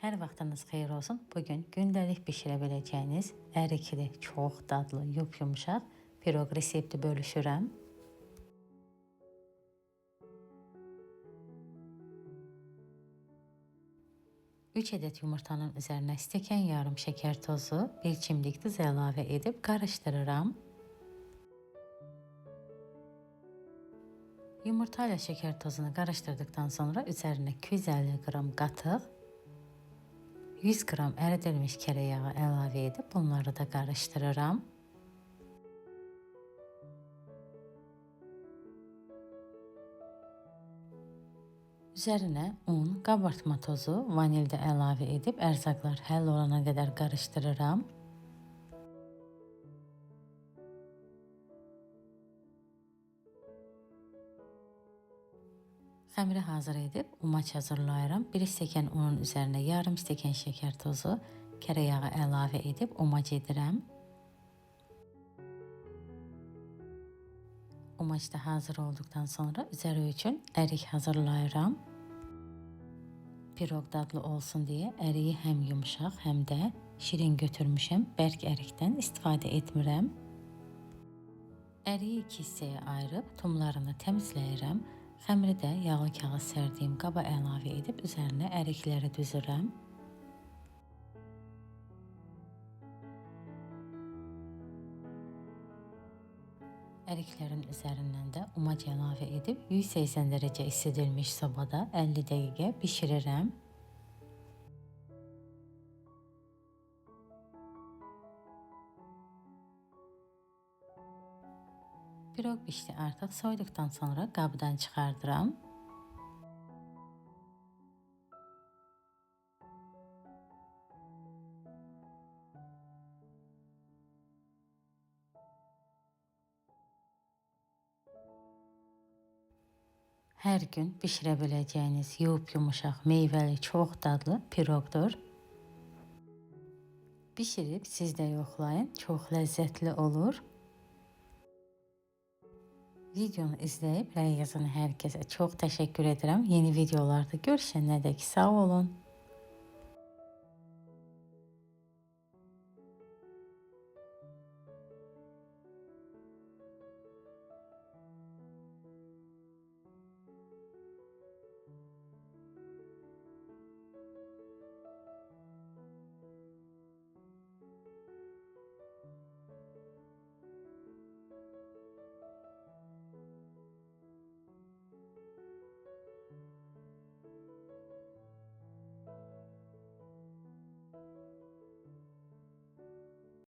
Hər vaxtınız xeyir olsun. Bugün gündəlik bişirə biləcəyiniz ərikli, çox dadlı, yup-yumşaq piroq resepti bölüşürəm. 3 adet yumurtanın üzərinə stəkan yarım şəkər tozu, bir çimdik duz əlavə edib qarışdırıram. Yumurta ilə şəkər tozunu qarışdırdıqdan sonra üzərinə 250 qram qatıq, 100 qram əridilmiş kərə yağı əlavə edib bunları da qarışdırıram. Üzərinə un, qabartma tozu, vanil də əlavə edib ərzaqlar həll olana qədər qarışdırıram. Xəmiri hazır edib umaç hazırlayıram. 1 stəkan unun üzərinə yarım stəkan şəkər tozu, kərə yağı əlavə edib umac edirəm. Umac da hazır olduqdan sonra üzəri üçün ərik hazırlayıram. Piroq dadlı olsun deyə əriyi həm yumşaq, həm də şirin götürmüşəm. Bərk ərikdən istifadə etmirəm. Əriyi iki hissəyə ayırıb tumlarını təmizləyirəm. Xəmiri də yağlı kağız sərdiyim qaba əlavə edib üzərinə ərikləri düzürəm. Əriklərin üzərindən də umac əlavə edib 180 dərəcə isidilmiş sobada 50 dəqiqə bişirirəm. Piroq pişdi artıq. Soyuduqdan sonra qabdan çıxardıram. Hər gün bişirə biləcəyiniz yup-yumuşaq, meyvəli, çox dadlı piroqdur. Bişirib siz də yoxlayın, çox ləzzətli olur. Videonu izləyib rəy yazan hər kəsə çox təşəkkür edirəm. Yeni videolarda görüşənədək sağ olun.